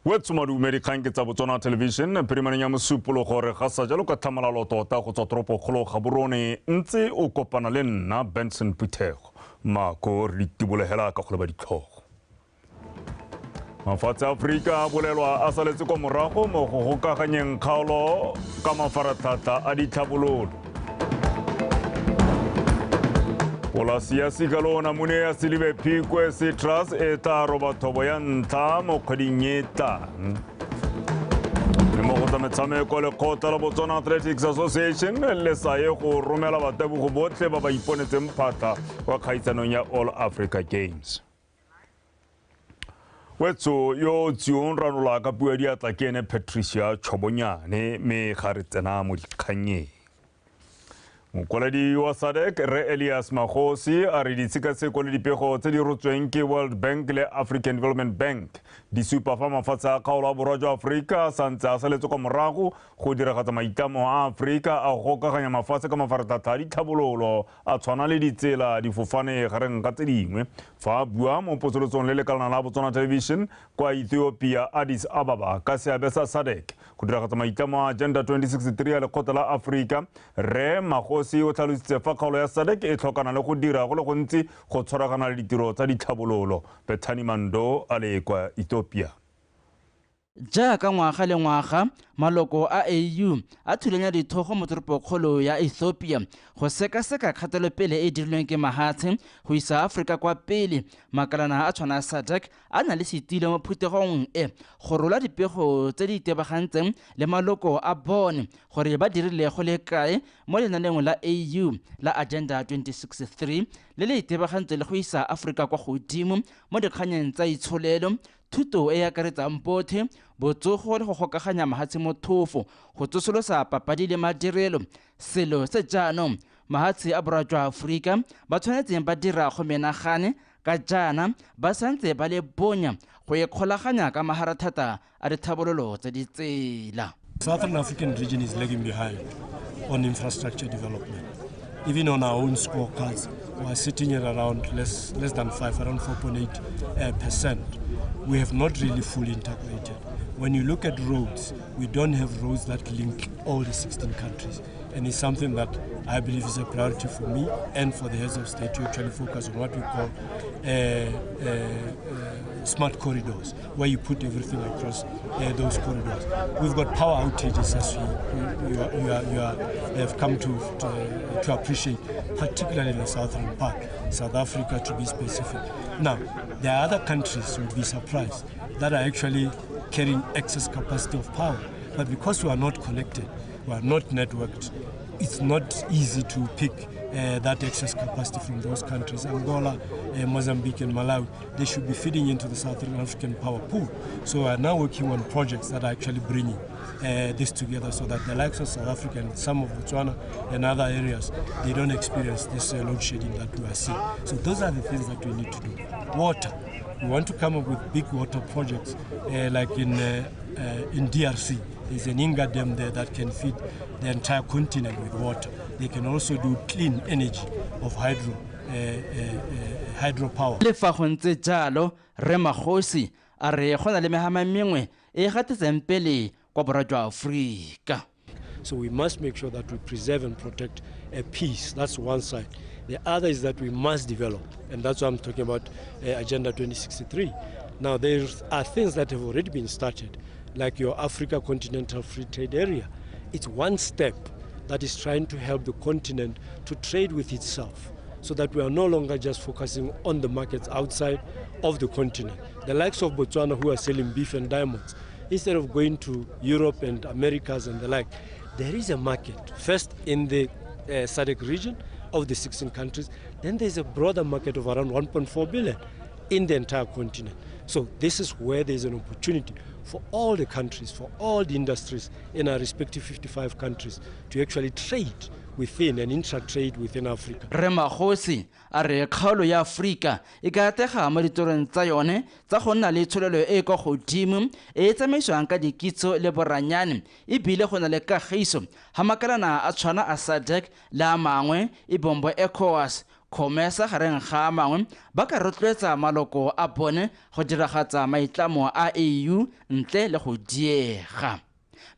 Wetsomadume dikgang ke tsa Botswana Television phirimaneng ya mosupologo re gasa jalo ka tlhamalalo tota go tswa toropokgolo Gaborone ntse o kopana le nna Benson Phuthego mako re ditibolegela ka go leba ditlhogo. Mafatshe a Aforika a bolelwa a saletse kwa morago mo go gokaganyeng kgaolo ka mafaratlhatlha a ditlhabololo. Polasi ya Sikalo namune ya Selibe Phikwe Citrus e tla roba thobo ya ntlha mo kgweding e tlang. Mme mo go tsa metshameko lekgotla la Botswana Athletics Association le sa ye go romela batabogo botlhe ba ba iponetseng phatlha kwa kgaisanong ya All Africa Games. Wetso yo tsiong ranola ka puo ya diatla ke ene Patricia Chobonyane mme ga re tsena mo dikgannyeng. Mokwaledi wa SADC Rre Elias Magosi a re ditshekatsheko le dipego tse di rotsweng ke World Bank le African Development Bank di supa fa mafatshe a kgaolo a borwa jwa Aforika a santse a saletse kwa morago go diragatsa maitlamo a Aforika a go gokaganya mafatshe ka mafaratlhatlha a ditlhabololo a tshwana le ditsela, difofane gareng ga tse dingwe. Fa a bua mo potsolotsong le lekalana la Botswana Television kwa Ethiopia Addis Ababa ka seabe sa SADC go diragatsa maitlamo a Agenda 2063 ya lekgotla la Aforika, Rre Magosi o tlhalositse fa kgaolo ya SADC e tlhokana le go dira go le gontsi go tshwaragana le ditiro tsa ditlhabololo. Bethany Mando a le kwa Ethiopia. Jaaka ngwaga le ngwaga, maloko a AU a thulanya dithogo mo toropokgolo ya Ethiopia go sekaseka kgatelopele e e dirilweng ke mahatshe go isa Aforika kwa pele. Makalana a tshwana SADC a na le setilo mo phuthegong e go rola dipego tse di itebagantseng le maloko a bone gore ba dirile go le kae mo lenaneong la AU la Agenda 2063 le le itebagantseng le go isa Aforika kwa godimo mo dikganyeng tsa itsholelo, thuto e e akaretsang botlhe, botsogo le go gokaganya mahatshe mothofo, go tsosolosa papadi le madirelo. Selo se jaanong mahatshe a borwa jwa Aforika ba tshwanetseng ba dira go menagane ka jaana ba santse ba le bonya go ikgolaganya ka maharathata a ditlhabololo tsa ditsela. Southern African region is lagging behind on infrastructure development. Even on our own scorecards, we are sitting at around less than 5, around 4.8%. We have not really fully integrated. When you look at roads, we don't have roads that link all the 16 countries. And it's something that I believe is a priority for me and for the heads of state to actually focus on what we call smart corridors, where you put everything across those corridors. We've got power outages, as you have come to appreciate, particularly in the southern part, South Africa to be specific. Now, there are other countries, you'll be surprised, that are actually carrying excess capacity of power. But because we are not connected, we are not networked, it's not easy to pick that excess capacity from those countries. Angola, Mozambique and Malawi, they should be feeding into the Southern African power pool. So we are now working on projects that are actually bringing this together so that the likes of South Africa and some of Botswana and other areas, they don't experience this load shedding that we are seeing. So those are the things that we need to do. Water. We want to come up with big water projects like in DRC. There's an Inga Dam there that can feed the entire continent with water. They can also do clean energy of hydropower. Le fa go ntse jalo, Rre Magosi a re go na le mehama mengwe e e gatetseng pele kwa borwa jwa Aforika. So we must make sure that we preserve and protect a peace. That's one side. The other is that we must develop, and that's why I'm talking about Agenda 2063. Now, there are things that have already been started, like your Africa Continental Free Trade Area. It's one step that is trying to help the continent to trade with itself, so that we are no longer just focusing on the markets outside of the continent. The likes of Botswana, who are selling beef and diamonds, instead of going to Europe and Americas and the like, there is a market, first in the SADC region of the 16 countries, then there's a broader market of around 1.4 billion in the entire continent. So this is where there's an opportunity for all the countries, for all the industries in our respective 55 countries to actually trade within and intra-trade within Africa. Rre Magosi a re kgaolo ya Aforika e ka atlega mo ditorong tsa yone tsa go nna le tsholelo e e kwa godimo e e tsamaisiwang ka dikitso le boranyane, ebile go na le kagiso ga makalana a tshwana a SADC le a mangwe e bong bo ECOWAS, COMESA gareng ga a mangwe ba ka rotloetsa maloko a bone go diragatsa maitlamo a AU ntle le go diega.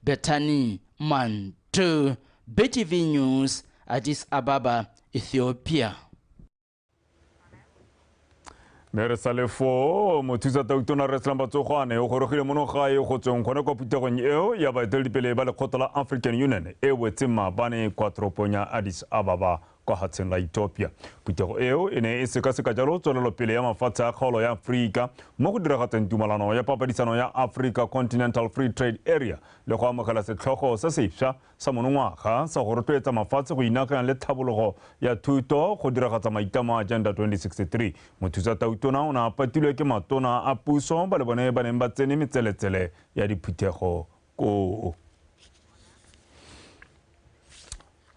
Bethany Manto, BTV News, Addis Ababa, Ethiopia. Mme re sa le foo, mothusa tautona Re Slamba Tsogwane o gorogile mono gae go tsweng gone kwa phuthegong eo ya baeteledipele ba lekgotla la African Union e wetseng maabane kwa toropong ya Addis Ababa kwa hatsheng la Ethiopia. Phuthego eo e ne e sekaseka jalo tswelelopele ya mafatshe a kgaolo ya Aforika mo go diragatseng tumalano ya papadisano ya Africa Continental Free Trade Area le go amogela setlhogo se sešwa sa monongwaga sa go rotloetsa mafatshe go inaakanya le tlhabologo ya thuto go diragatsa maitlamo a Agenda 2063. Mothusa tautona o ne a patilwe ke matona a puso ba le bone ba neng ba tsene metseletsele ya diphuthego koo.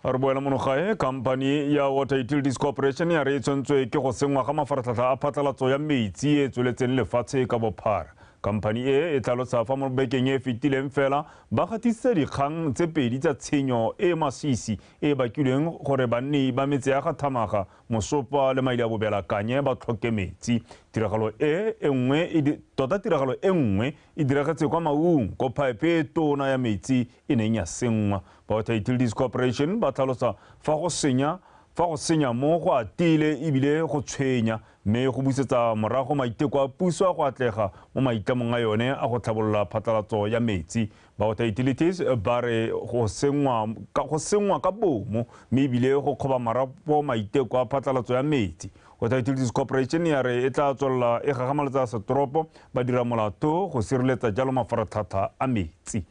Re boela mono gae, khamphani ya Water Utilities Corporation ya re e tshwantswe ke go senngwa ga mafaratlhatlha a phatlalatso ya metsi e tsweletseng lefatshe ka bophara. Khamphani e e tlhalosa fa mo bekeng e fetileng fela ba gatisitse dikgang tse pedi tsa tshenyo e masisi e bakilweng gore banni ba metse ya ga Thamaga, Mosopa le Maile a Bobelakanye ba tlhoke metsi. Tiragalo e nngwe tota tiragalo e nngwe e diragetse kwa Maung ko phaepe e tona ya metsi e neng ya senngwa. Ba Water Utilities Corporation ba tlhalosa fa go senya mo go atile ebile go tshwenya mme go busetsa morago maiteko a puso a go atlega mo maitlamong a yone a go tlhabolola phatlalatso ya metsi. Ba Water Utilities ba re go senngwa ka bomo mme ebile go kgoba marapo maiteko a phatlalatso ya metsi. Water Utilities Corporation ya re e tla tswelela e gagamaletsa setoropo ba dira molato go sireletsa jalo mafaratlhatlha a metsi.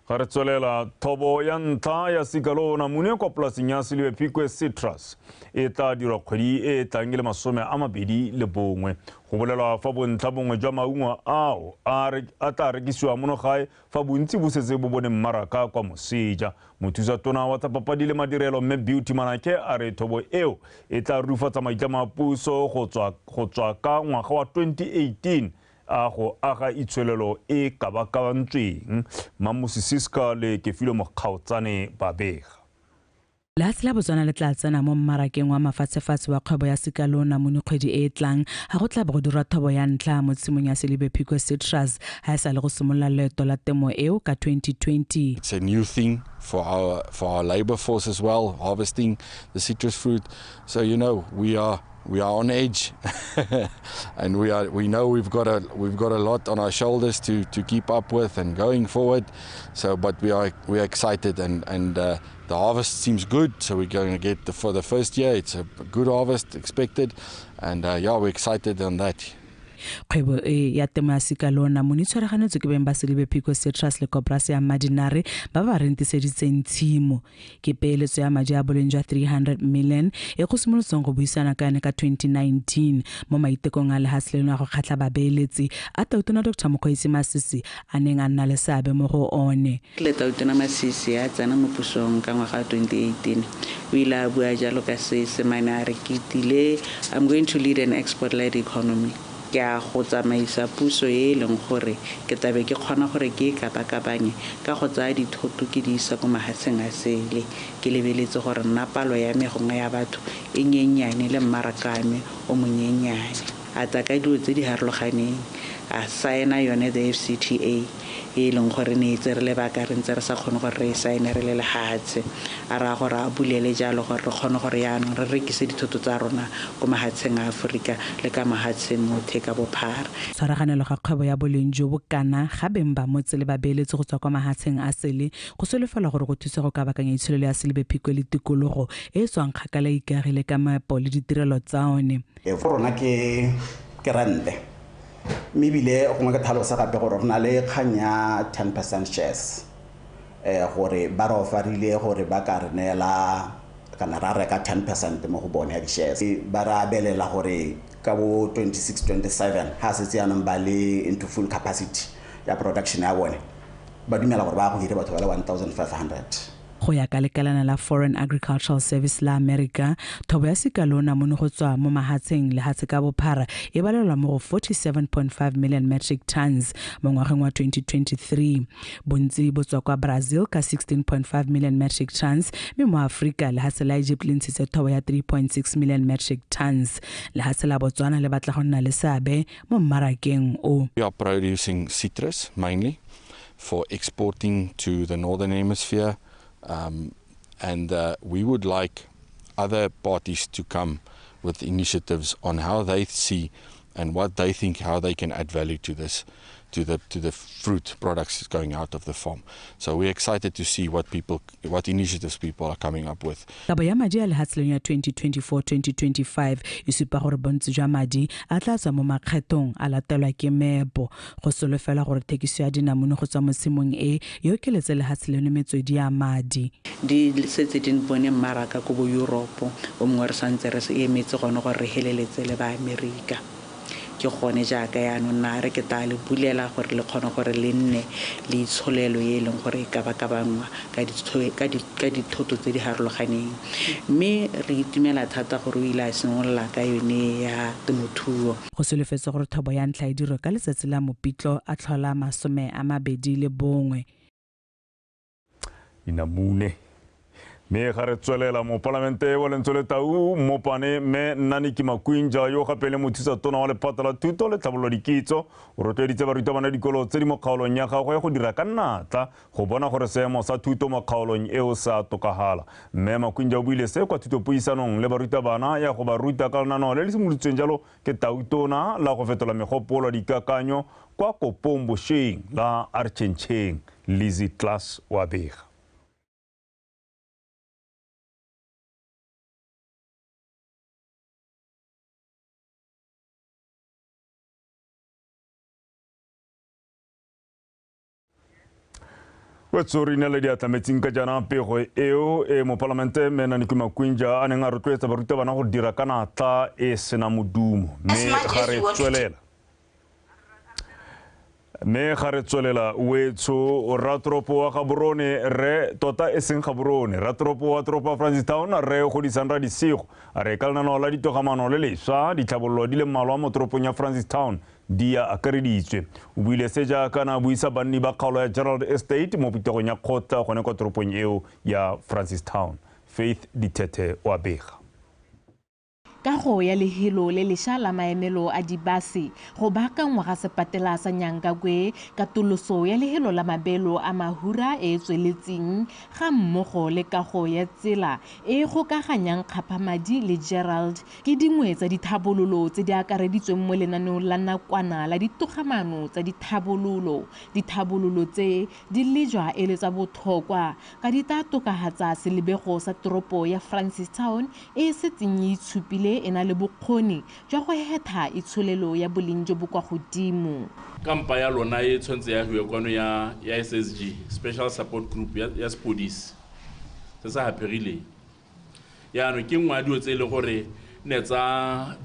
Ga re tswelela, thobo ya ntlha ya sikalo namune kwa polaseng ya Selebi Phikwe Citrus e tla dirwa kgwedi e e tlang e le 21. Go bolelwa fa bontlha bongwe jwa maungo ao a tla rekisiwa mono gae fa bontsi bo setse bo bone mmaraka kwa moseja. Mothusa tona wa tsa papadi le madirelo mme Beauty Manake a re thobo eo e tla rufatsa maitlamo a puso go tswa ka ngwaga wa 2018 a go aga itsholelo e kabakabantsweng. Mamusi Siska le Kefilo Mokgaotsane ba bega. Lehatshe la Botswana le tla tsena mo mmarakeng wa mafatshefatshe wa kgwebo ya sikalo namune kgwedi e e tlang ga go tla bo go dirwa thobo ya ntlha mo tshimong ya Selebi Phikwe Citrus ha e sa le go simolola leeto la temo eo ka 2020. It's a new thing for our labor force as well, harvesting the citrus fruit. So you know, we are on edge and we know we've got a lot on our shoulders to keep up with and going forward. So but we are excited and the harvest seems good, so we're going to get for the first year it's a good harvest expected, and yeah, we're excited on that. Kgwebo e ya temo ya sikalo namune e tshwaraganetswe ke beng ba Selebi Phikwe Citrus le koporasi ya Madinare ba ba rentiseditseng tshimo. Ke peeletso ya madi a boleng jwa 300 million e go simolotseng go buisana ka yone ka 2019 mo maitekong a lehatshe leno a go kgatlha babeeletsi a tautona Dr Mokgweetsi Masisi a neng a nna le seabe mo go one. Le tautona Masisi a tsena mo pusong ka ngwaga wa 2018 o ile a bua jalo ka Seesemane a re ke tile, I'm going to lead an export-led economy. Ke a go tsamaisa puso e leng gore ke tabe ke kgona gore ke e kabakabanye ka go tsaya dithoto ke di isa ko mahatsheng a sele, ke lebeletse gore nna palo ya me gongwe ya batho e nyenyane le mmaraka wa me o monyenyane. A tla ka dilo tse di harologaneng, a saena yone the FCTA e leng gore ne e tsere lebaka re ntse re sa kgone gore re e saene re le lehatshe, a raya gore a bulele jalo gore re kgone gore yaanong re rekise dithoto tsa rona ko mahatsheng a Aforika le ka mahatsheng otlhe ka bophara. Tshwaraganelo ga kgwebo ya boleng jo bo kana ga beng ba motse le babeeletsi go tswa kwa mahatsheng a sele go solofelwa gore go thusa go kabakanya itsholelo ya Selebi Phikwe le tikologo e e tswang kgakala e ikagile ka maepo le ditirelo tsa one. For rona ke rente, mme ebile gongwe ke tlhalosa gape gore re na le kgang ya 10% shares, gore ba re ofarile gore ba ka re neela kana ra reka 10% mo go bone ya di-shares. Ba re abelela gore ka bo 26-27 ha setse yaanong ba le into full capacity ya production ya bone, ba dumela gore ba go hire batho ba le 1500. Go ya ka lekalana la Foreign Agricultural Service la America, thobo ya sikalona mono go tswa mo mahatsheng lehatshe ka bophara e balelwa mo go 47.5 million metric tons mo ngwageng wa 2023. Bontsi bo tswa kwa Brazil ka 16.5 million metric tons, mme mo Afrika lehatshe la Egypt le ntshitse thobo ya 3.6 million metric tons. Lehatshe la Botswana le batla go nna le seabe mo mmarakeng o. We are producing citrus mainly for exporting to the northern hemisphere, and we would like other parties to come with initiatives on how they see and what they think, how they can add value to this, to the fruit products going out of the farm. So we're excited to see what initiatives people are coming up with. Kabo ya madi a lehatshe leno ya 2024-2025 e supa gore bontsi jwa madi a tla tswa mo makgethong a latelwa ke meepo. Go solofela gore thekiso ya dinamune go tswa mo tshimong e e okeletse lehatshe leno metswedi ya madi. Di setse di bone mmaraka ko bo Europe, o mongwe re santse re se emetse gone gore re heleletse le ba Amerika. Ke gone jaaka yaanong nna re ke tla le bulela gore le kgone gore le nne le itsholelo e leng gore e kabakabangwa ka dithoto tse di harologaneng. Mme re itumela thata gore o ile a simolola ka yone ya temothuo. Go solofetse gore thobo ya ntlha e dirwe ka letsatsi la Mopitlo a tlhola 21. Dinamune. Mme ga re tswelela mopalamente wa Lentsweletau Mopane mme Nnaniki Makwinja yo gape le mothusa tona wa lephata la thuto le tlhabololo dikitso o rotloeditse barutabana dikolo tse di mo kgaolong ya gagwe go dira ka natla go bona gore seemo sa thuto mo kgaolong eo sa tokagala. Mme Makwinja o buile se kwa thutopuisanong le barutabana ya go ba ruta ka lenaneo le le simolotsweng jalo ke Tautona la go fetola megopolo dikakanyo kwa kopong bošweng la Archencheng. Lizzy Class wa bega. Wetso re inela diatlametsing ka jaana pego eo e mopalamente mme Nnaniki Makwinja a neng a rotloetsa barutabana go dira ka natla e sena modumo. Mme ga re tswelela wetso ratoropo wa Gaborone re tota e seng Gaborone ratoropo wa toropo ya Francistown re Godisang Radisigo a re ka lenaneo la ditogamano le leswa ditlhabololo di le mmalwa mo toropong ya Francistown di a akareditswe. O buile se jaaka na buisa banni ba kgaolo ya Gerald Estate mo phuthegong ya kgotla gone kwa toropong eo ya Francistown. Faith Dithethe wa bega. Kago ya lehelo le lesha la maemelo a dibase go baakangwa ga sepatela sa Nyangakwe, katoloso ya lehelo la mabelo a mahura e tsweletseng ga mmogo le kago ya tsela e gokaganyang Kgaphamadi le Gerald ke dingwe tsa dithabololo tse di akareditsweng mo lenaneong la nakwana la ditogamano tsa dithabololo. Dithabololo tse di lejwa e le tsa botlhokwa ka di tla tokafatsa selebego sa toropo ya Francistown e setseng e itshupile e na le bokgoni jwa go hetha itsholelo ya boleng jo bo kwa godimo. Kampa ya lona e tshwanetse ya agiwe kwano ya SSG, Special Support Group ya sepodisi se se haphegileng. Yaanong ke nngwe ya dilo tse e le gore ne tsa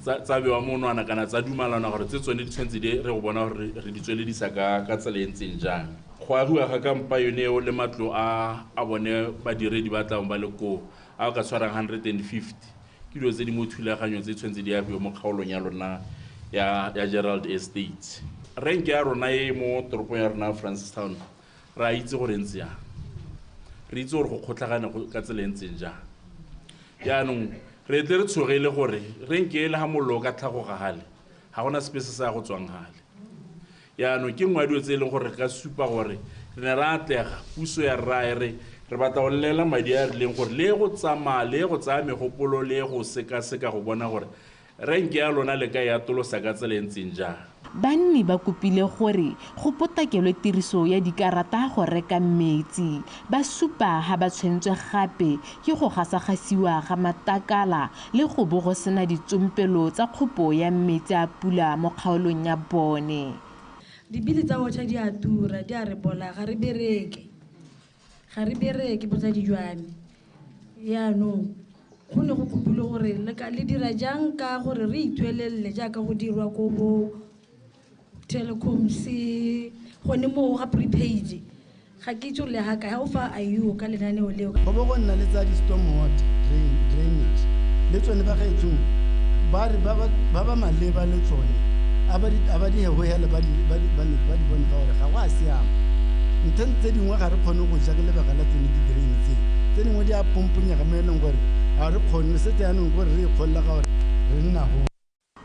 bewa monwana kana tsa dumalana gore tse tsone di tshwanetse di re go bona gore re di tsweledisa ka tsela e ntseng jang. Go agiwa ga kampa yone eo le matlo a bone badiredi ba tlang ba le koo a ka tshwarang 150 ke dilo tse di mo thulaganyong tse tshwanetse di agiwe mo kgaolong ya lona ya Gerald Estate. Renke ya rona e mo toropong ya rona Francistown re a itse gore ntse jang, re itse gore go kgotlhagane ka tsela e ntseng jang. Jaanong re tle re tshogele gore renke e le ga mollo o ka tlhagoga gale ga gona sepe se se ya go tswang gale. Jaanong ke nngwe ya dilo tse e leng gore re ka supa gore re ne re atlega puso ya rra e re re batla go llela madi a rileng gore le go tsamaya le go tsaya megopolo le go sekaseka go bona gore renke ya lona le ka e atolosa ka tsela e ntseng jang. Banni ba kopile gore go potakelwe tiriso ya dikarata go reka metsi. Ba supa ha ba tshwentswe gape ke go gasagasiwa ga matakala le go bo go sena ditsompelo tsa kgopo ya metsi a pula mo kgaolong ya bone. Dibili tsa water di a tura, di a re bolaya, ga re bereke. Ga re bereke botsadi jwa me. Yaanong go ne go kopilwe gore le dira jang ka gore re ithwelele jaaka go dirwa ko bo Telecoms gone moo ga prepaid. Ga ke itse gore le ga kae ga o fa IU ka lenaneo leo. Go bo go nna le tsa di-storm water drainage le tsone ba gaetsong ba re ba ba maleba le tsone a ba di hehogele ba di bone ka gore ga go a siama. Ntho tse dingwe ga re kgone go ja ke lebaka la tsone di-drain tse dingwe di a pomponyega mo e leng gore ga re kgone setse yanong gore re ikgolela ka gore re nna go.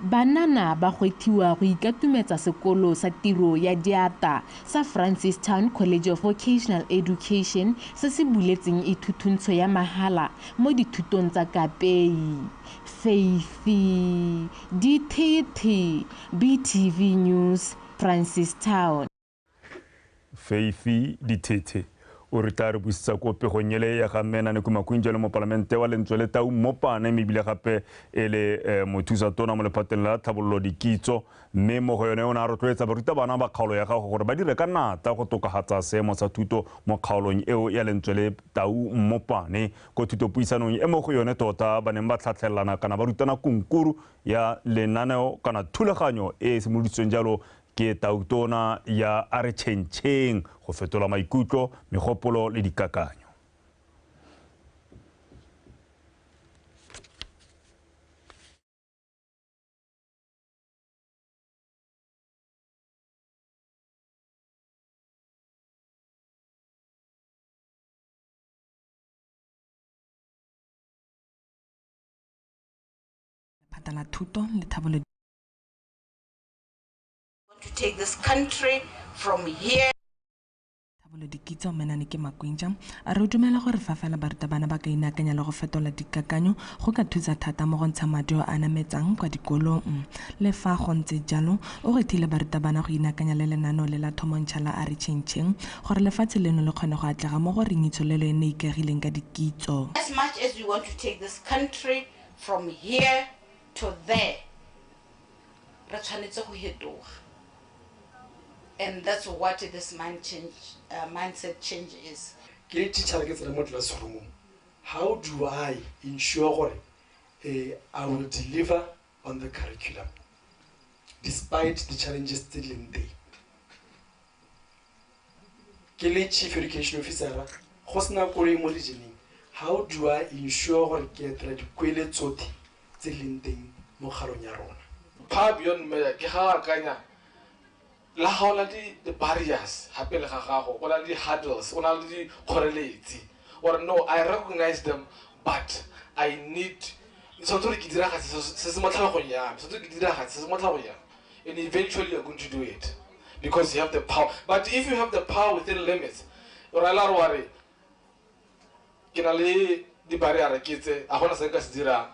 Banana ba gwethiwa go ikatumetsa sekolo sa tiro ya diata sa Francistown College of Vocational Education se se buletseng ithutuntsho ya mahala mo dithutong tsa kapei. Faithy Dithethe, BTV News, Francistown. Faithy Dithethe o re tla re buisetsa ko pegong ele ya ga mme Nane Kumakwinja le mopalamente wa lentswe le Tau Mmopane, mme ebile gape e le mothusa tona mo lephateng la tlhabololo dikitso. Mme mo go yone o ne a rotloetsa barutabana ba kgaolo ya gago gore ba dire ka natla go tokafatsa seemo sa thuto mo kgaolong eo ya lentswe le Tau Mmopane. Ko thutopuisanong e mo go yone tota ba neng ba tlhatlhelelana kana ba rutana kunkuru ya lenaneo kana thulaganyo e e simoloditsweng jalo ke tautona ya a re tšhentšheng go fetola maikutlo, megopolo le dikakanyo. Lephata la Thuto le Tlhabololo to take this country from here. Tlhabololo dikitso Menane ke Makwinja a re o dumela gore fa fela barutabana ba ka inaakanya le go fetola dikakanyo go ka thusa thata mo go ntsha maduo a nametsang kwa dikolong. Le fa go ntse jalo, o gwethile barutabana go inaakanya le lenaneo le la thomontšha la a re tšhentšheng gore lefatshe leno le kgone go atlega mo go reng itsholelo e ne ikaegileng ka dikitso. As much as we want to take this country from here to there, re tshwanetse go hetoga. And that's what this mindset change is. Ke teacher ke tsena mo classroom. How do I ensure gore I will deliver on the curriculum despite the challenges tse di leng teng? Ke le chief education officer go sena koloi mo regioneng, how do I ensure gore ke etela dikwele tsotlhe tse di leng teng mo kgalong ya rona? Power beyond measure ke ga akanya la ga o na di barriers gape le ga gago, o na le di-hurdles, o na le dikgoreletsi. Or no, I recognize them, but I need tshwanetse gore ke diragatse se se mo tlhalogong ya me, tshwanetse ke diragatse se se mo tlhalogong ya me. And eventually you're going to do it because you have the power. But if you have the power within limits, o ra la re wa re ke na le di-barrier ke tse, a gona se nka se dirang.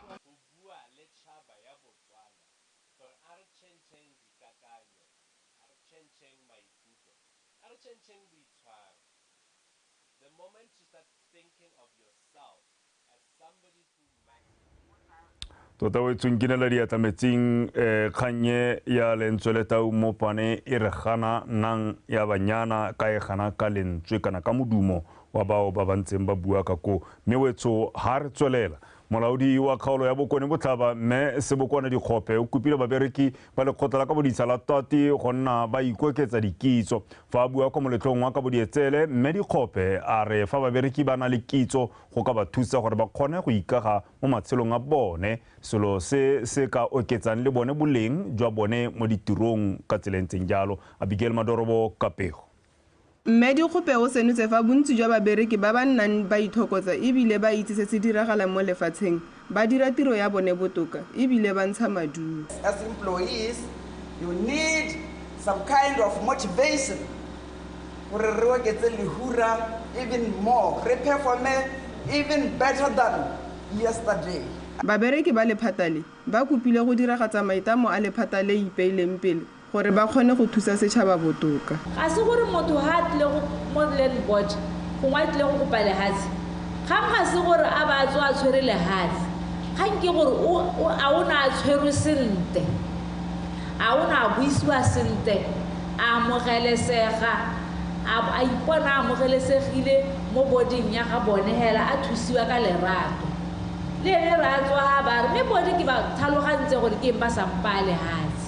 Tota o tswinkinela diatla metsing kgannye ya lentswe le Tau Mmopane e re gana nang ya banyana ka e gana ka lentswe kana ka modumo wa bao ba bantseng ba bua ka ko. Mme wetso ha re tswelela, molaodi wa kgaolo ya Bokone Botlhaba mme Sebokwana Dikgope o kopile babereki ba lekgotla la kaboditsha la Tati go nna ba ikoketsa dikitso. Fa a bua kwa moletlong wa kabodietsele, mme Dikgope a re fa babereki ba na le kitso go ka ba thusa gore ba kgone go ikaga mo matshelong a bone, selo se se ka oketsang le bone boleng jwa bone mo ditirong ka tsela e ntseng jalo. Abigail Madorobo ka pego. Mme Dikgope o senotse fa bontsi jwa babereki ba ba nnang ba ithokotsa ebile ba itse se se diragalang mo lefatsheng, ba dira tiro ya bone botoka ebile ba ntsha maduo. As employees, you need some kind of motivation gore re oketse lehura even more, re performe even better than yesterday. Babereki ba lephata le ba kopile go diragatsa maitlamo a lephata le ipeileng pele gore ba kgone go thusa setšhaba botoka. Ga se gore motho ha a tlile go mo land board gongwe a tlile go kopa lehatshe, gang ga se gore a ba tswa a tshwere lehatshe, gang ke gore a o na a tshwerwe sentle, a o na a buisiwa sentle, a amogelesega, a ipona a amogelesegile mo boarding ya ga bone hela, a thusiwa ka lerato. Le ene re a tswa ha ba re mme bone ke ba tlhalogantse gore ke eng ba sa mpaya lehatshe.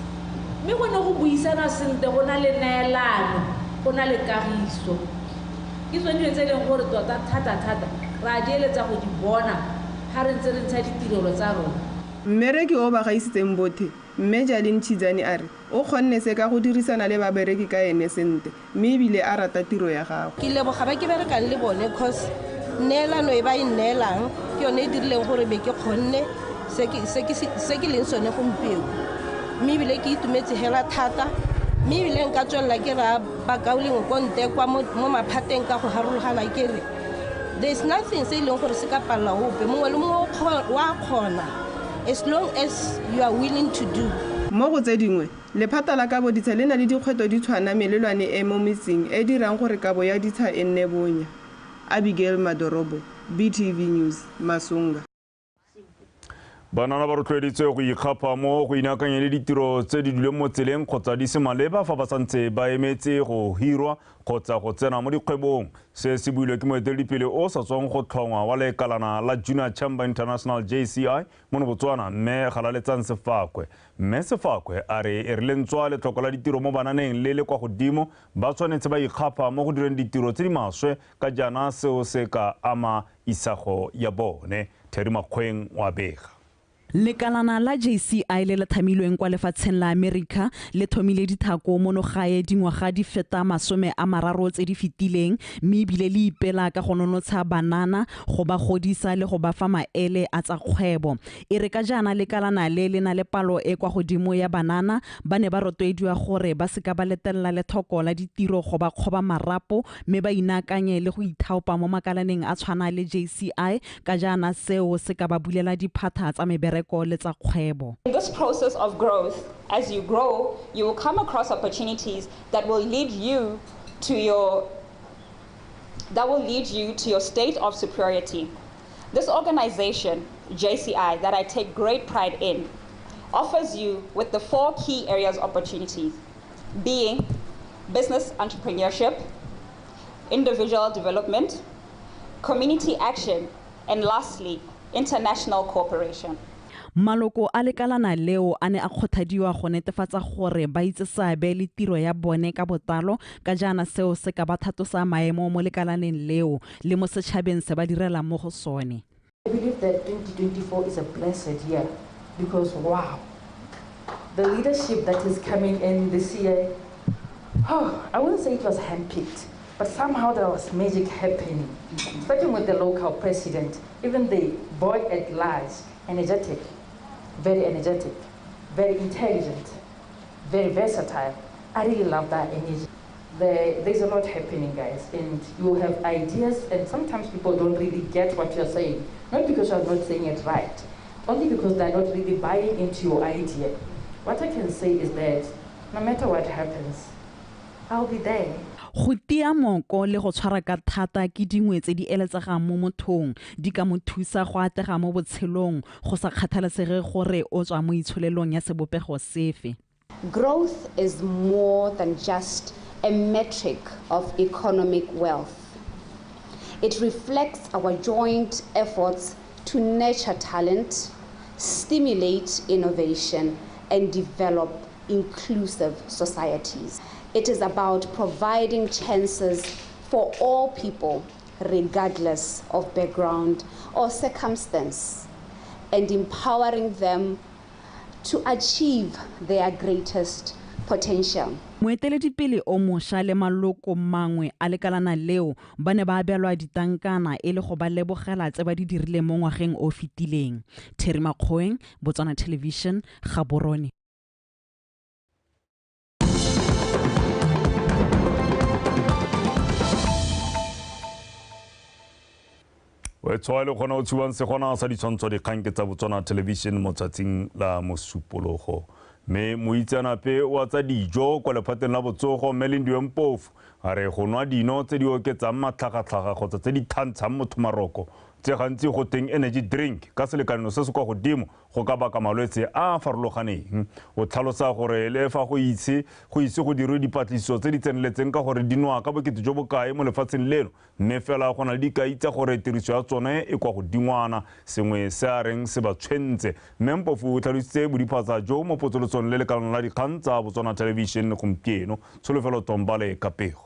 Mme go ne go buisana sentle, go na le neelano, go na le kagiso. Ke tsone dilo tse e leng gore tota thata-thata re a di eletsa go di bona ga re ntse re ntsha ditirelo tsa rona. Mmereki o ba gaisitseng bothe, mme Jalene Chidzane a re o kgonne se ka go dirisana le babereki ka ene sentle mme ebile a rata tiro ya gagwe. Ke leboga ba ke berekang le bone cause neelano e ba e nneelang ke yone e dirileng gore be ke kgonne se ke leng sone gompieno, mme ebile ke itumetse hela thata, mme ebile nka tswelela ke raya bakaulengwe ko ntle kwa mo maphateng ka go harologana ke re there is nothing se e leng gore se ka palela ope, mongwe le mongwe wa kgona as long as you are willing to do. Mo go tse dingwe, lephata la kabo ditsha le na le dikgwetlho di tshwana melelwane e mo metseng e dirang gore kabo ya ditsha e nne bonya. Abigail Madorobo, BTV News, Masunga. Banana ba rotloeditswe go ikgapha mo go inaakanya le ditiro tse di duleng mo tseleng kgotsa di se maleba fa ba santse ba emetse go hirwa kgotsa go tsena mo dikgwebong. Se se builwe ke moeteledipele o sa tswang go tlhongwa wa lekalana la Junior Chamber International JCI mono Botswana, mme Galaletsang Sefakwe. Mme Sefakwe a re e rile ntswa letlhoko la ditiro mo bananeng le le kwa godimo, ba tshwanetse ba ikgapha mo go direng ditiro tse di maswe ka jaana seo se ka ama isago ya bone. Terry Makgweng wa bega. Lekalana la JCI le le thamilweng kwa lefatsheng la Amerika le thomile dithako mono gae dingwaga di feta 30 tse di fetileng, mme ebile le ipela ka go nonotsha banana go ba godisa le go ba fa maele a tsa kgwebo. E re ka jaana lekalana le le na le palo e kwa godimo ya banana, ba ne ba rotloediwa gore ba seka ba letelela lethoko la ditiro go ba kgoba marapo, mme ba inaakanye le go ithaopa mo makalaneng a tshwana le JCI ka jaana seo se ka ba bulela diphatha tsa mebereko. In this process of growth, as you grow, you will come across opportunities that will lead you to your state of superiority. This organization, JCI, that I take great pride in, offers you with the 4 key areas of opportunities, being business entrepreneurship, individual development, community action, and lastly, international cooperation. Maloko a lekalana leo a ne a kgothadiwa go netefatsa gore ba itse seabe le tiro ya bone ka botlalo ka jaana seo se ka ba thatosa maemo mo lekalaneng leo le mo setšhabeng se ba direlang mo go sone. I believe that 2024 is a blessed year because wow, the leadership that is coming in this year, oh, I wouldn't say it was handpicked, but somehow there was magic happening. Starting with the local president, even the boy at large, energetic, very energetic, very intelligent, very versatile. I really love that energy. There's a lot happening, guys, and you have ideas, and sometimes people don't really get what you're saying, not because you're not saying it right, only because they're not really buying into your idea. What I can say is that no matter what happens, I'll be there. Go tia moko le go tshwara ka thata ke dingwe tse di eletsegang mo mothong, di ka mo thusa go atlega mo botshelong go sa kgathalesege gore o tswa mo itsholelong ya sebopego sefe. Growth is more than just a metric of economic wealth. It reflects our joint efforts to nurture talent, stimulate innovation, and develop inclusive societies. It is about providing chances for all people, regardless of background or circumstance, and empowering them to achieve their greatest potential. Moeteledipele o mošwa le maloko mangwe a lekalana leo ba ne ba abelwa ditankana e le go ba lebogela tse ba di dirileng mo ngwageng o fetileng. Terry Makgoeng, Botswana Television, Gaborone. O tshwae le kgona o tshuwang segona sa ditshwantsho dikgang ke tsa Botswana Television mo tsatsing la Mosupologo. Mme moitseanape wa tsa dijo kwa lephateng la botsogo mme Lindiwe Mpofu a re go nwa dino tse di oketsang matlhagatlhaga kgotsa tse di thantshang motho maroko tse gantsi go teng energy drink ka selekano se se kwa godimo go ka baka malwetse a a farologaneng. O tlhalosa gore le fa go ise go dirwe dipatlisiso tse di tseneletseng ka gore di nwa ka bokete jo bokae mo lefatsheng leno, mme fela go na le dikai tsa gore tiriso ya tsone e kwa godingwana, sengwe se a reng se ba tshwentse. Mme Mpofu o tlhalositse bodiphatsa jo mo potsolotsong le lekalong la dikgang tsa Botswana Television gompieno. Tsholofelo Tombale ka pego.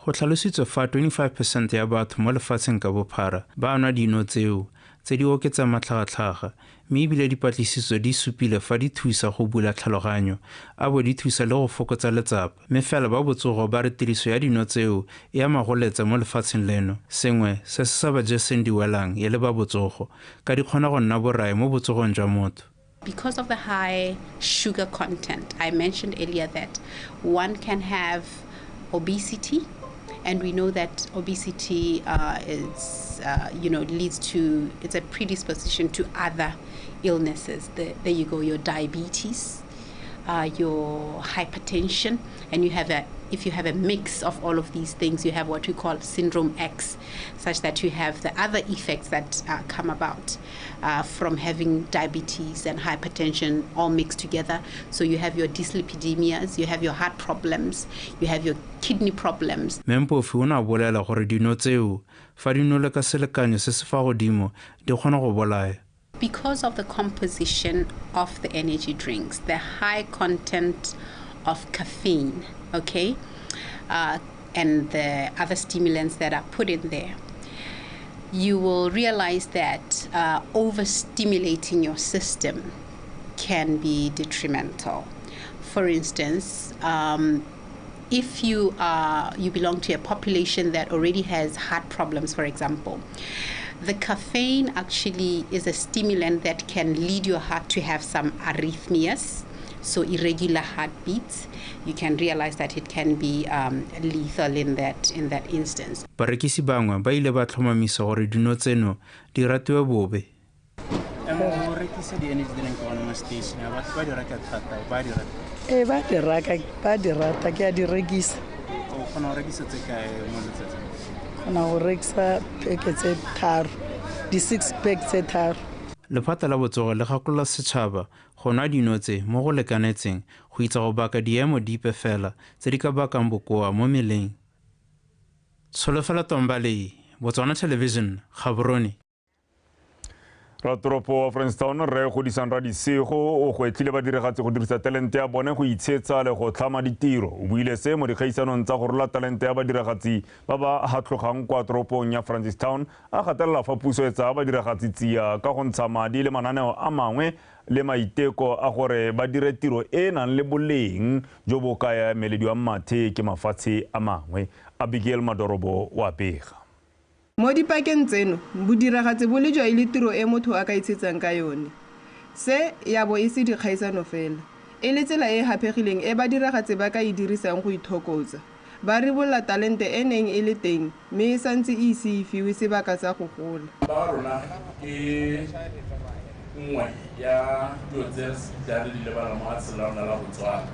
Go tlhalositswe fa 25% ya batho mo lefatsheng ka bophara ba nwa dino tseo tse di oketsang matlhagatlhaga, mme ebile dipatlisiso di supile fa di thusa go bula tlhaloganyo a bo di thusa le go fokotsa letsapa. Mme fela ba botsogo ba re tiriso ya dino tseo e ama go letsa mo lefatsheng leno, sengwe se se sa ba jeseng diwelang e le ba botsogo, ka di kgona go nna borai mo botsogong jwa motho. Because of the high sugar content, I mentioned earlier that one can have obesity, and we know that obesity is, leads to, it's a predisposition to other illnesses. There you go, your diabetes, your hypertension, and you have if you have a mix of all of these things, you have what we call syndrome X, such that you have the other effects that come about from having diabetes and hypertension all mixed together. So you have your dyslipidemias, you have your heart problems, you have your kidney problems. Mempofi o ne a bolela gore dino tseo fa di nole ka selekanyo se se fa godimo di kgona go bolaya. Because of the composition of the energy drinks, the high content of caffeine, okay, and the other stimulants that are put in there, you will realize that overstimulating your system can be detrimental. For instance, if you belong to a population that already has heart problems, for example, the caffeine actually is a stimulant that can lead your heart to have some arrhythmias, so irregular heartbeats. You can realize that it can be lethal in that instance. Barekisi bangwe ba ile ba tlhomamisa gore dino tseno di ratiwe bobe. Go rekisa di-energy drink gone mo station, batho ba di reka thata, ba di rata. Ee, ba di rata, ke a di rekisa. O kgona go rekisa tse kae mo letsatsing? Kgona go rekisa peke tse 3, di-6 pack tse 3. Lephata la botsogo le gakolola setšhaba go nwa dino tse mo go lekanetseng go itsa go baka diemo dipe fela tse di ka bakang bokoa mo mmeleng. Tsholofelo Tombale, Botswana Television, Gaborone. Ratoropo wa Francistown Rre Godisang Radisego o gwetlhile badiragatsi go dirisa talente ya bone go itshetsa le go tlhama ditiro. O buile se mo dikgaisanong tsa go rola talente ya badiragatsi ba ba hatlhogang kwa toropong ya Francistown, a gatelela fa puso e tsaya badiragatsi tsia ka go ntsha madi le mananeo a mangwe le maiteko a gore ba dire tiro e e nang le boleng jo bo ka emelediwang mathe ke mafatshe a mangwe. Abigail Madorobo wa bega. Mo dipakeng tseno, bodiragatsi bo lejwa e le tiro e motho a ka itshetsang ka yone. Se ya bo e se dikgaisano fela, e le tsela e e haphegileng e badiragatsi ba ka e dirisang go ithokotsa. Ba ribolola talente e neng e le teng mme e santse e ise e fiwe sebaka sa go gola. Ba rona ke nngwe ya dilo tse re di lebala mo lefatsheng la rona la Botswana,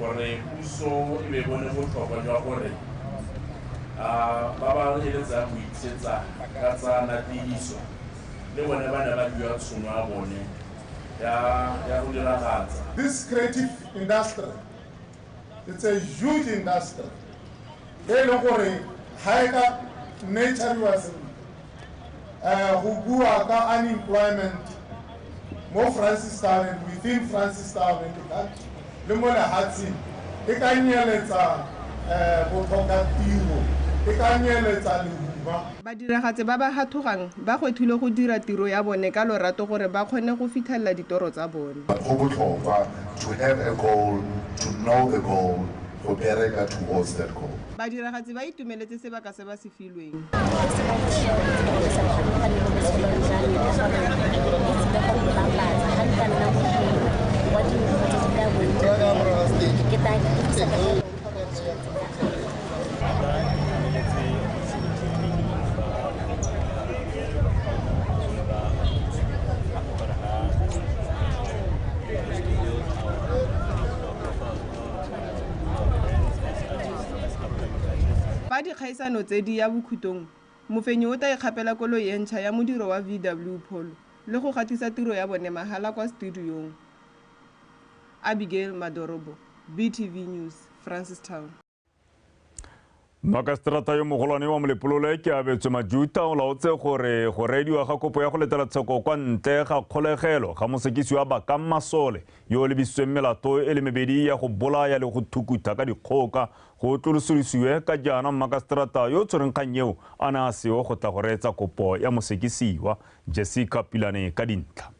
gore puso e be bone botlhokwa jwa gore ba ba eletsang go itshetsa ka tsa natediso le bone ba ne ba fiwa tšhono ya bone ya go diragatsa. This creative industry, it's a huge industry. E leng gore ga e ka nurturiwa sentle, go bua ka unemployment mo Francistown and within Francistown and the country le mo lefatsheng e ka nyeletsa botlhoka tiro, e ka nyeletsa lehuma. Badiragatsi ba ba hathogang ba gwetlhile go dira tiro ya bone ka lorato gore ba kgone go fitlhelela ditoro tsa bone. Go botlhokwa to have a goal, to know the goal, go bereka towards that goal. Badiragatsi ba itumeletse sebaka se ba se filweng. Fa dikgaisano tse di ya bokhutong, mofenyi o tla ikgapela koloi e ntšha ya modiro wa VW Polo le go gatisa tiro ya bone mahala kwa studiong. Abigail Madorobo, BTV News, Francistown. Makaseterata yo mogolwane wa Molepolole ke Abetswe Majuta o laotse gore go reediwa ga kopo ya go letela tsheko kwa ntle ga kgolegelo ga mosekisi wa Bakang Masole yo o lebisitsweng melato e le mebedi ya go bolaya le go thukutha ka dikgoka go tlolosolosiwe ka jaana makaseterata yo o tshwereng kgang eo a ne a seo go tla go reetsa kopo ya mosekisiwa. Jessica Pilane ka dintlha.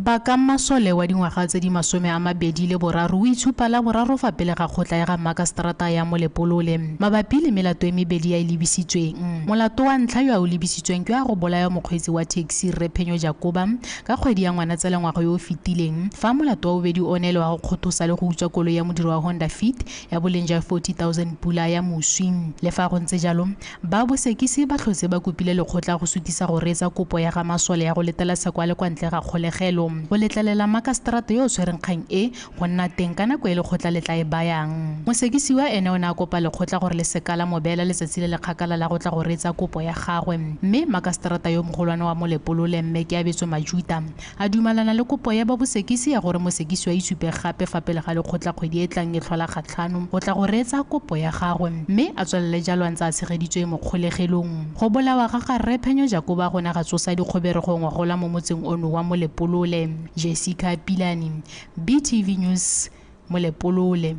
Bakang Masole wa dingwaga tse di 23 o itshupa la boraro fa pele ga kgotla ya ga makaseterata ya Molepolole mabapi le melato e mebedi ya e lebisitsweng. Molato wa ntlha yo a o lebisitsweng ke wa go bolaya mokgweetsi wa taxi Rre Phenyo Jakoba ka kgwedi ya Ngwanatsele ngwaga yo o fetileng, fa molato wa bobedi o ne le wa go kgothosa le go utswa koloi ya modiri wa Honda Fit ya boleng jwa 40,000 pula ya moswi. Le fa go ntse jalo, ba bosekisi ba tlhotse ba kopile lekgotla go sutisa go reetsa kopo ya ga Masole ya go letela tsheko a le kwa ntle ga kgolegelo, go letlelela makaseterata yo o tshwereng kgang e go nna teng ka nako e lekgotla le tla e bayang. Mosekisiwa ene o ne a kopa lekgotla gore le seka la mo beela letsatsi le le kgakala la go tla go reetsa kopo ya gagwe, mme makaseterata yo mogolwane wa Molepolole mme Keabetswe Majuta a dumalana le kopo ya ba bosekisi ya gore mosekisiwa a itshupe gape fa pele ga lekgotla kgwedi e tlang e tlhola kgatlhano go tla go reetsa kopo ya gagwe, mme a tswelele jalo a ntse a tshegeditswe mo kgolegelong. Go bolawa ga ga Rre Phenyo Jakoba go ne ga tsosa dikgoberego ngwagola mo motseng ono wa Molepolole. Jessica Pilani, BTV News, Molepolole.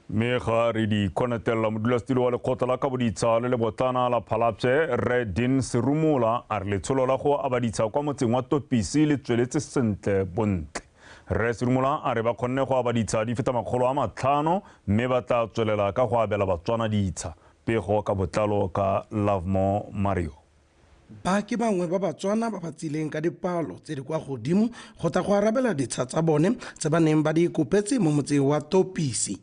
Mme ga re di kgonetelela modulasetilo wa lekgotla la kaboditsha le lebotlana la Phalapye Rre Dean Serumola a re letsholo la go aba ditsha kwa motseng wa Topisi le tsweletse sentle bontle. Rre Serumola a re ba kgonne go aba ditsha di feta 500 mme ba tla tswelela ka go abela Batswana ditsha. Pego ka botlalo ka Lovemore Mario. Ba ke bangwe ba Batswana ba ba tsileng ka dipalo tse di kwa godimo go tla go arabela ditsha tsa bone tse ba neng ba di ikopetse mo motseng wa Topisi.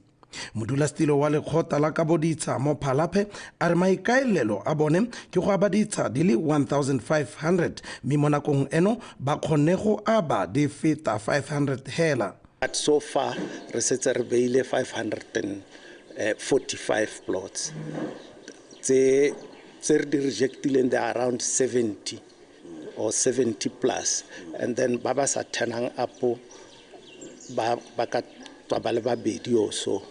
Modulasetilo wa lekgotla la kaboditsha mo Phalaphe a re maikaelelo a bone ke go aba ditsha di le 1500 mme mo nakong eno ba kgonne go aba di feta 500 hela. But so far re setse re beile 545 plots tse re di rejectileng, they are around 70 or 70 plus, and then ba ba sa turnang up ba ka tswa ba le babedi or so.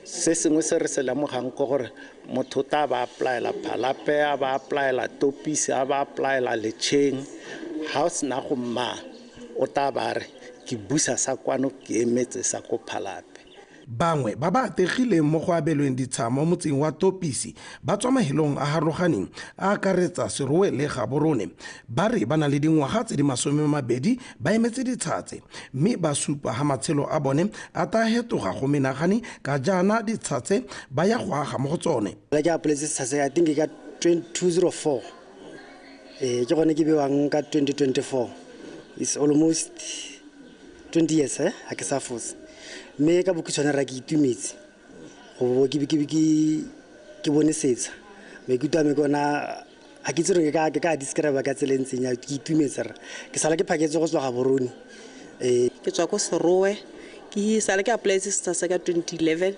Se sengwe se re se lemogang ke gore motho ta ba applyela Phalape, a ba applyela Topisi, a ba applyela Lecheng, ha o sena go mma o ta ba re ke busa sa kwano ke emetse sa ko Phalape. Bangwe ba ba ategileng mo go abelweng ditsha mo motseng wa Topisi ba tswa mahelong a harologaneng a akaretsa Serowe le Gaborone. Ba re ba na le dingwaga tse di 20 ba emetse ditsha tse, mme ba supa ha matshelo a bone a ta hetoga go menagane ka jaana ditsha tse ba ya go aga mo go tsone. Ke applyetse setsha se, I think ka 2004. Ke gone ke bewang ka 2024. It's almost 20 years, ha ke sa fose. Mme ka bokhutshwane ra ke itumetse go bo ke bone setsha. Maikutlo a me ke ona ga ke itse gore ke ka describe ka tsela e ntseng ya, ke itumetse rra. Ke sala ke phaketse go tswa Gaborone. Ke tswa ko Serowe, ke sala ke applyetse setsha sa ka 2011.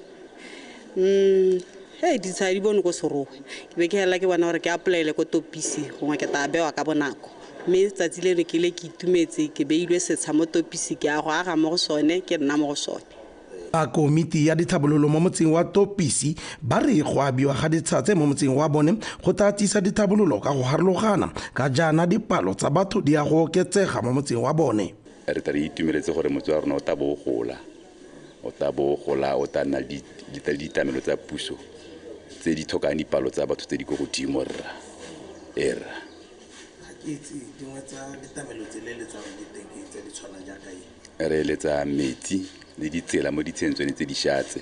Ditsha di bone ko Serowe. Ke be ke hela ke bona gore ke applyele ko Topisi gongwe ke tla bewa ka bonako. Mme tsatsi leno ke le ke itumetse, ke beilwe setsha mo Topisi, ke a go aga mo go sone, ke nna mo go sone. Ba komiti ya ditlhabololo mo motseng wa Topisi ba re go abiwa ga ditsha tse mo motseng wa bone go tla tsisa ditlhabololo ka go harologana ka jaana dipalo tsa batho di ya go oketsega mo motseng wa bone. Re tla re itumeletse gore motse wa rona o tla bo o gola, o tla bo o gola, o tla nna le ditlamelo tsa puso tse di tlhokang dipalo tsa batho tse di ko godimo rra. Rra. Dingwe tsa ditlamelo tse le eletsang di teng ke tse di tshwanang jaaka eng? Re eletsa metsi le ditsela mo ditsheng tsone tse di šatse,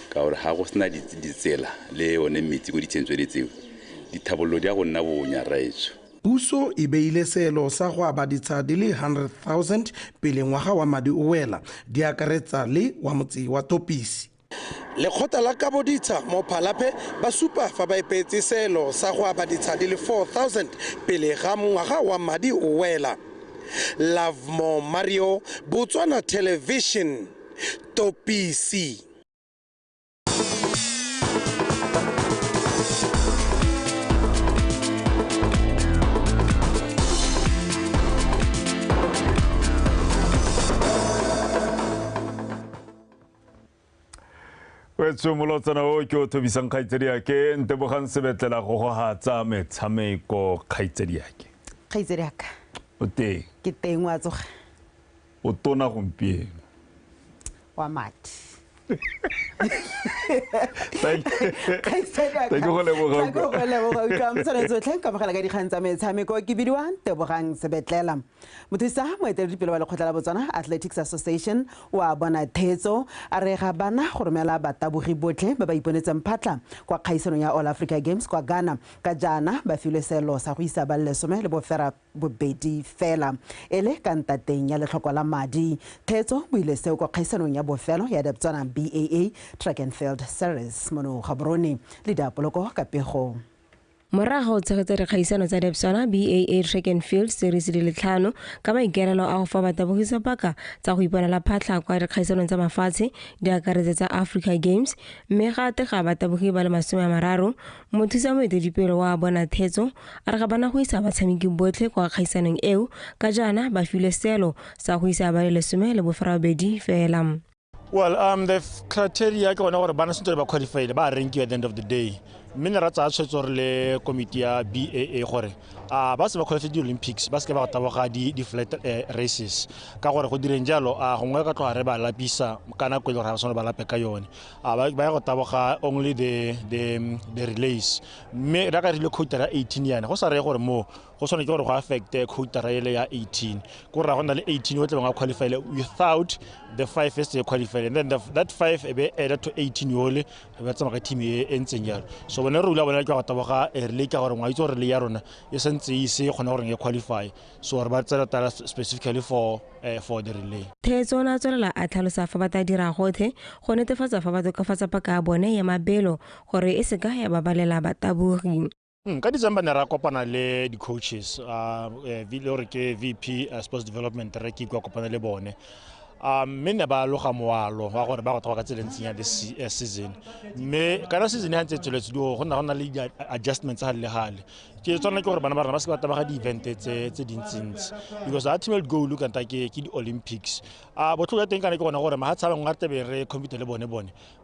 ka gore ga go sena ditsela le one metsi ko ditsheng tsone tseo, dithabololo di a go nna bonya rraetsho. Puso e beile seelo sa go aba ditsha di le 100,000 pele ngwaga wa madi o wela, di akaretsa le wa motse wa Topisi. Lekgotla la kaboditsha mo Phalaphe ba supa fa ba ipeetse seelo sa go aba ditsha di le 4,000 pele ga ngwaga wa madi o wela. Lovemore Mario, Botswana Television, Topisi. O Moretso molotsana o ke o thobisang kgaitsediake Ntebogang Sebetlela go gogatsa metshameko kgaitsediake. Kgaitsediaka. O teng. Ke teng wa tsoga. O tona gompieno. Wa madi. Thank you go leboga. Go leboga utlwa motshwanetse otlhe nka mogela ka dikgang tsa metshameko ke bidiwa Ntebogang Sebetlela. Mothusa moeteledipele wa lekgotla la Botswana Athletics Association wa bona thetso a re ga bana go romela batabogi botlhe ba ba iponetseng phatla kwa kgaisanong ya All Africa Games kwa Ghana ka jaana ba filwe seelo sa go isa ba le 12 fela e le ka ntateng ya letlhoko la madi. Thetso bo ile seo kwa kgaisanong ya bofelo ya Botswana BAA Track and Field Series mono Gaborone le diapoloko ka pego. Morago o tshegetsa dikgaisano tsa Debswana BAA Track and Field Series di le 5 ka maikaelelo a go fa batabogi sebaka tsa go iponela phatlha kwa dikgaisanong tsa mafatshe di akaretse tsa Africa Games, mme ga tega batabogi ba le 30. Mothusa moeteledipele wa bona thetso a re ga bana go isa batshameki botlhe kwa kgaisanong eo ka jaana ba filwe seelo sa go isa ba le 12 fela. Well, the criteria ke gone gore bana sentse ba qualified ba rankiwa at the end of the day. Mme ne ra tsaya tshwetso re le komiti ya BAA gore a ba se ba qualified di-Olympics ba seke ba go taboga di-flat races ka gore go direng jalo a gongwe ka tloga re ba lapisa ka nako e le gore ga ba tshwanela ba lape ka yone, a ba ya go taboga only the relays. Mme re ka rile quota ya 18 yana go sa reye gore mo go tshwane ke gore go affecte quota ele ya 18 ko ra go na le 18 o tle bangwe qualify without the 5 first they qualify and then that 5 e be added to 18 yole ba tsamaya ka team e ntseng jalo. So bone re rula bona ke go taboga relay ka gore ngwa itse gore relay ya rona e sentse e se kgona gore e qualify, so re ba tsela tala specifically for the relay. Thetso o ne a tswelela a tlhalosa fa ba tla dira gotlhe go netefatsa fa ba tokafatsa paka ya bone ya mabelo gore e seka ya babalela batabogi. Ka December ne ra kopana le di-coaches le gore ke VP Sports Development re ke kwa kopana le bone, mme ne ba loga moalo wa gore ba go taboga ka tsela e ntseng ya this season. Mme kana season ya ntse tsweletse go nna le di-adjustments gale le gale. Ke tshwana ke gore bana ba rona ba seke ba taboga di-event tse dintsintsi because the ultimate goal kanta ke di-Olympics. Botlhoko ya teng kana ke gone gore mahatshe a bangwe a tebe re compete le bone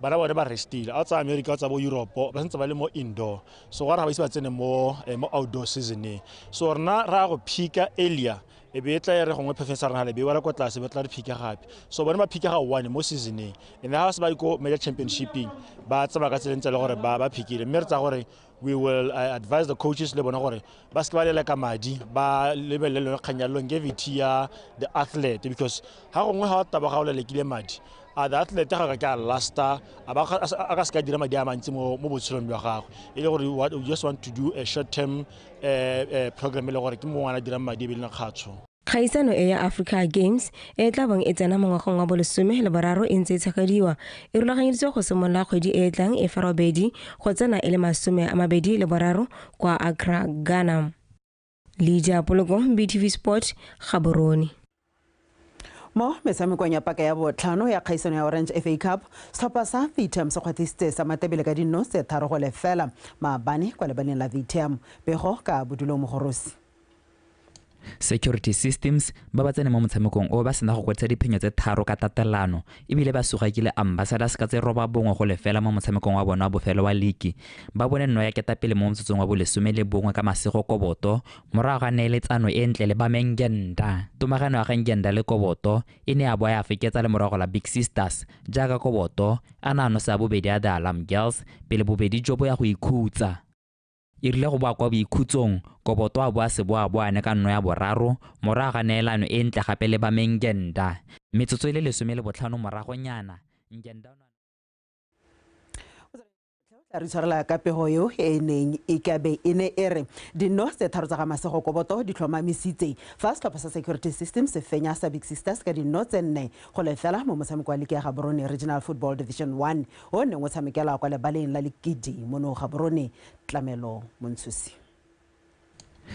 bana bone ba restile, a tsa America a tsa bo Europe ba santse ba le mo indoor, so gore ga ba ise ba tsene mo outdoor seasoneng. So rena ra go phika earlier e be e tla e re gongwe performance ya rona le be wela kwa tlase ba tla re phika gape, so bone ba phika ga one mo seasoneng and ha se ba ko major championshiping ba tsamaya ka tseleng tse le gore ba phikile. Mme re tsa gore we will advise the coaches le bona gore ba seke ba leleka madi ba lebelele le kgang ya longevity ya the athlete because ha gongwe ha o taboga o lelekile madi a the athlete ga ka lasta a ka se ka dira madi a mantsi mo botshelong jwa gagwe, e le gore we just want to do a short term program e le gore ke mo ngwana dirang madi e be le kgatsho. Kgaisano e ya Africa Games e tla bong e tsena mo ngwageng wa bo13 e ntse e tshegediwa e rulaganyeditswe go simolola kgwedi e e tlang e fa 8 go tsena e le 23 kwa Accra, Ghana. Lydia Poloko, BTV Sport, Gaborone. Mo metshamekong ya paka ya botlhano ya kgaisano ya Orange FA Cup, setlhopha sa VTM se kgwatisitse sa Matebele ka dinno tse 3-0 maabane kwa lebaleng la VTM. Pego ka Bodulo Mogorosi. Security Systems ba ba tsene mo motshamekong o ba sena go kwadisa diphenyo tse 3 ka tatelano ebile ba sugakile Ambassadors ka tse 9-0 mo motshamekong wa bona wa bofelo wa ligi. Ba bone nno ya ketapele mo motsotsong wa bo11 ka Masego Koboto morago ga neeletsano e ntle le ba Mengenda. Tomagano ya ga Ngenda le Koboto e ne ya boa ya feketsa le morago la Big Sisters jaaka Koboto a na nosa bobedi ya The Alarm Girls pele bobedi jo bo ya go ikhutsa. E rile go boa kwa boikhutsong Koboto a boa seboaboane ka nno ya boraro morago ga neelano e ntle gape le ba Mengenda. Metsotso e le 15 moragonyana Ngenda re tshwarela ka pego eo e neng e kabe e ne e re dinno tse 3 tsa ga Masego Koboto di tlhomamisitse fa setlhopha sa Security Systems se fenya sa Big Sisters ka dinno tse 4-0 mo motshameko wa ligi ya Gaborone Regional Football Division 1 o neng o tshamekela kwa lebaleng la Lekidi mono Gaborone. Tlamelo Montshusi.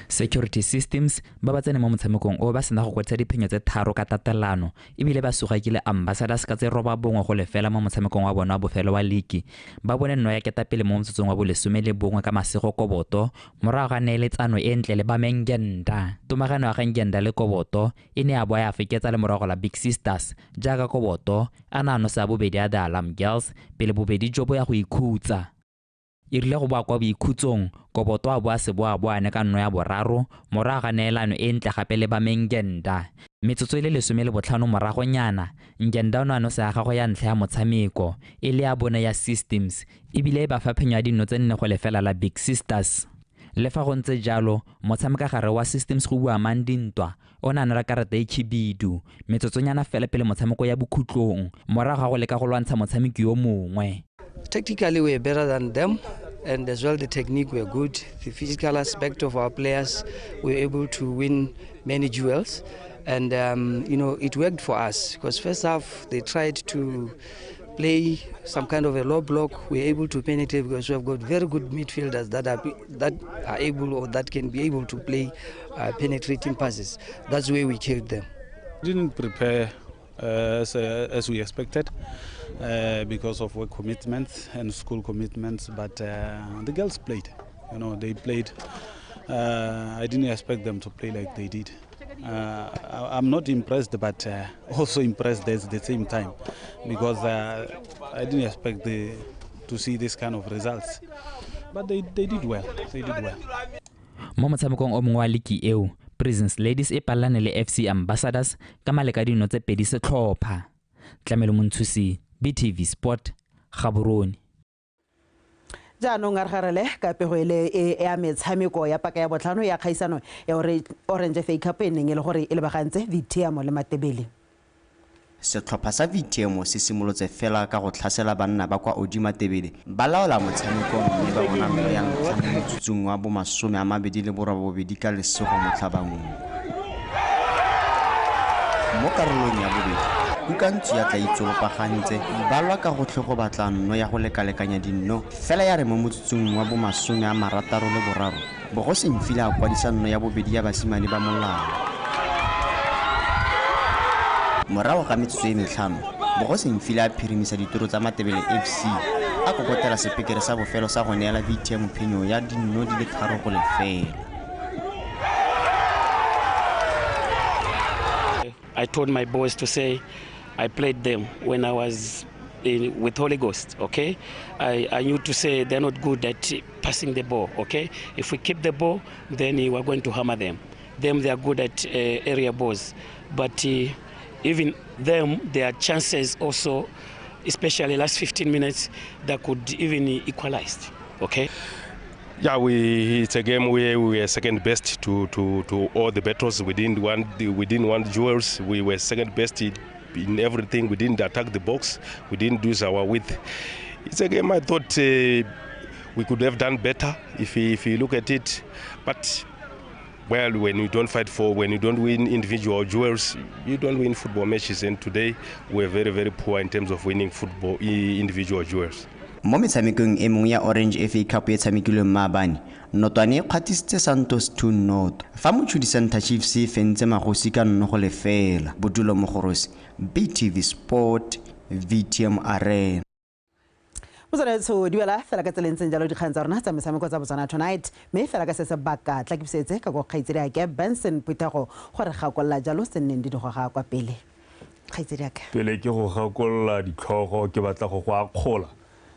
Security Systems ba ba tsene mo motshamekong o ba sena go kwadisa diphenyo tse 3 ka tatelano ebile ba sugakile Ambassadors ka tse 9-0 mo motshamekong wa bona wa bofelo wa liki. Ba bone nno ya ketapele mo motsotsong wa bo11 ka Masego Koboto morago ga neeletsano e ntle le ba Mengenda. Tomagano ya ga Ngenda le Koboto e ne ya boa ya feketsa le morago la Big Sisters jaaka Koboto a na a nosa bobedi a The Alarm Girls pele bobedi jo bo ya go ikhutsa. E rile go boa kwa boikhutsong, Koboto a boa seboaboane ka nno ya boraro morago ga neelano e ntle gape le ba Mengenda. Metsotso e le 15 moragonyana, Ngenda o ne a nosa ya gagwe ya ntlha ya motshameko e le ya bone ya Systems ebile e ba fa phenyo ya dino tse 4-0 la Big Sisters. Le fa go ntse jalo, motshamekagare wa Systems go bua Mandi Ntwa o ne a nela karata e khibidu metsotsonyana fela pele motshameko ya bokhutlong morago ga go leka go lwantsha motshameki yo mongwe. Tactically, we're better than them, and as well the technique were good. The physical aspect of our players, we were able to win many duels, and you know, it worked for us because first half they tried to play some kind of a low block. We were able to penetrate because we have got very good midfielders that are able or that can be able to play penetrating passes. That's where we killed them. Didn't prepare as we expected because of work commitments and school commitments, but the girls played. You know, they played. I didn't expect them to play like they did. I'm not impressed, but also impressed at the same time, because I didn't expect to see this kind of results. But they did well. They did well. Mo motshamekong o mongwe wa liki eo, Prisons Ladies e palane le FC Ambassadors ka maleka dino tse 2 setlhopha. Tlamelo Montshusi, BTV Sport, Gaborone. Jaanong a re garele ka pego ele e ya metshameko ya paka ya botlhano ya kgaisano ya Orange FA Cup e neng e le gore e lebagantse VTM le Matebele. Setlhopha sa VTM se simolotse fela ka go tlhasela banna ba kwa Odi Matebele ba laola motshameko mme ba bona nno ya ntlha mo motsotsong wa bo 28 ka Lesego Motlhabangwe. Mo karolong ya bobedi, Kukantsu ya tla itsolopagantse ba lwa ka gotlhe go batla nno ya go lekalekanya dinno fela ya re mo motsotsong wa bo 63 Bogosi Mfile a kwadisa nno ya bobedi ya basimane ba molao. Morago ga metsotso e 5, Bogosi Mfile a phirimisa ditoro tsa Matebele FC a kokotela sepekere sa bofelo sa go neela VTM phenyo ya dinno di le 3-0. I told my boys to say I played them when I was with Holy Ghost, okay? I knew to say they're not good at passing the ball, okay? If we keep the ball, then we're going to hammer them. Them, they are good at area balls. But even them, there are chances also, especially last 15 minutes, that could even equalize, okay? Yeah, it's a game where we were second best to all the battles. We didn't want duels. We were second best in everything. We didn't attack the box. We didn't use our width. It's a game I thought we could have done better if you look at it. But well, when you don't fight for, when you don't win individual duels, you don't win football matches. And today we're very, very poor in terms of winning football individual duels. Mo metshamekong e mongwe ya Orange FA Cup e tshamekilweng maabane, Notwane e kgwatisitse Santos 2-0 fa Mochudi Center Chiefs e fentse Magosi ka 0-0. Bodulo Mogorosi, BTV Sport, VTM Arena. Motswaletsho duela fela ka tsela e ntseng jalo dikgang tsa rona tsa metshameko tsa Botswana Tonight, mme fela ka se sebaka tla ke busetse ka go kgaitsedi ake Benson Phuthego gore gakolola jalo se nneng di digoga kwa pele. Kgaitsedi ake pele ke go gakolola ditlhogo, ke batla go go akgola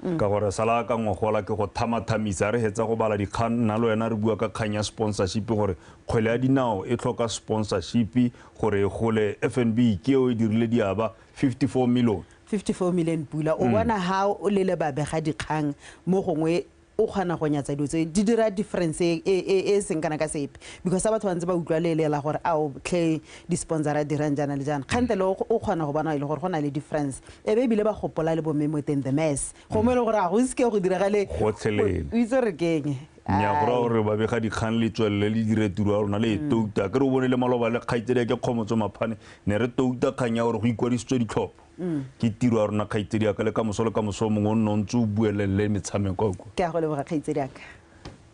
ka gore sala ka ngogola ke go thamathamisa re hetsa go bala dikgang nna le wena re bua ka kgang ya sponsorship gore kgwele ya dinao e tlhoka sponsorship gore e gole. FNB ke eo e dirile diaba 54 million. 54 million pula o bona ha o le le babega dikgang mo gongwe o kgona go nyatsa dilo tse di dira difference e seng kana ka sepe, because batho ba ntse ba utlwa lelela gore ao tlhe di-sponsor a dirang jaana le jaana, kgantele o kgona go bona e le gore go na le difference e be ebile ba gopola le bomme mo teng the mess gongwe e le gore a go seke go diragale gotlhelele. O itse re keng nya go gore ba bega dikgang le tswelele le dire tiro ya rona le e touta ke re o bone le maloba le kgaitsedi ke Kgomotso Maphane ne re touta kgang ya gore go ikwadisitswe ditlhopho. Ke tiro ya rona kgaitsedi ya ka le ka moso le ka moso mongwe o nne o ntse o buelele metshameko kwa. Ke a go leboga kgaitsedi ya ka.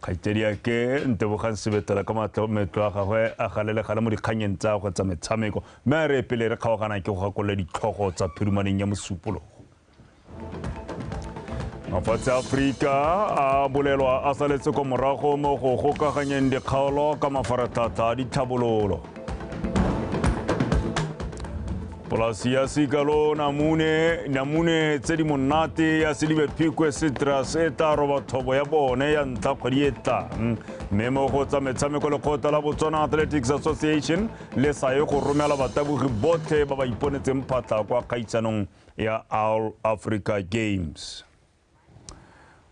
Kgaitsediake Ntebogang Sebetela ka metlo a gagwe a galelegale mo dikganyeng tsa gagwe tsa metshameko, mme a re pele re kgaogana ke go gakolola ditlhogo tsa phirimaneng ya mosupologo. Mafatshe a Aforika a bolelwa a saletse kwa morago mo go gokaganyeng dikgaolo ka mafaratlhatlha a ditlhabololo. Polasi ya Sekalo namune tse di monate ya Selibe Phikwe Citrus e tla roba thobo ya bone ya ntlha kgwedi e tlang. Mme mo go tsa metshameko, lekgotla la Botswana Athletics Association le sa ye go romela batabogi botlhe ba ba iponetseng phatlha kwa kgaisanong ya All Africa Games.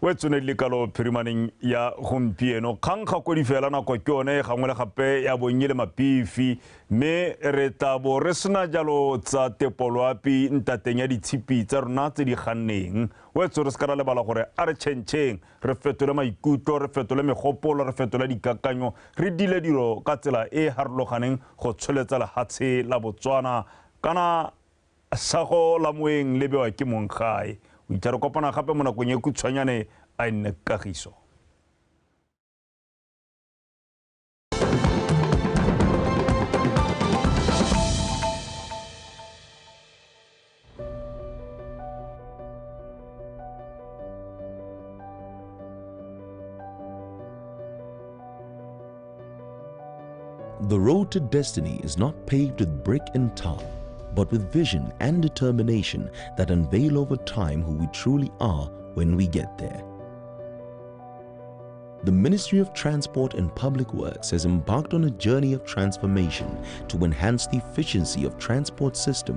O tsone di le kalo phirimaneng ya gompieno. Kgang ga kodi fela, nako ke yone gangwe le gape ya bonnye le mapifi, mme re tla bo re sena jalo tsa tepoloapi ntateng ya ditshipi tsa rona tse di ganneng. O tse re se ka ra lebala gore a re tšhentšheng, re fetole maikutlo, re fetole megopolo, re fetole dikakanyo, re dile dilo ka tsela e e harologaneng go tsholetsa lehatshe la Botswana. Kana sago la moeng le bewa ke mong gae. O itla re kopana gape mo nakong e khutshwanyane. A e nne kagiso. The road to destiny is not paved with brick and tar, but with vision and determination that unveil over time who we truly are when we get there. The Ministry of Transport and Public Works has embarked on a journey of transformation to enhance the efficiency of transport system.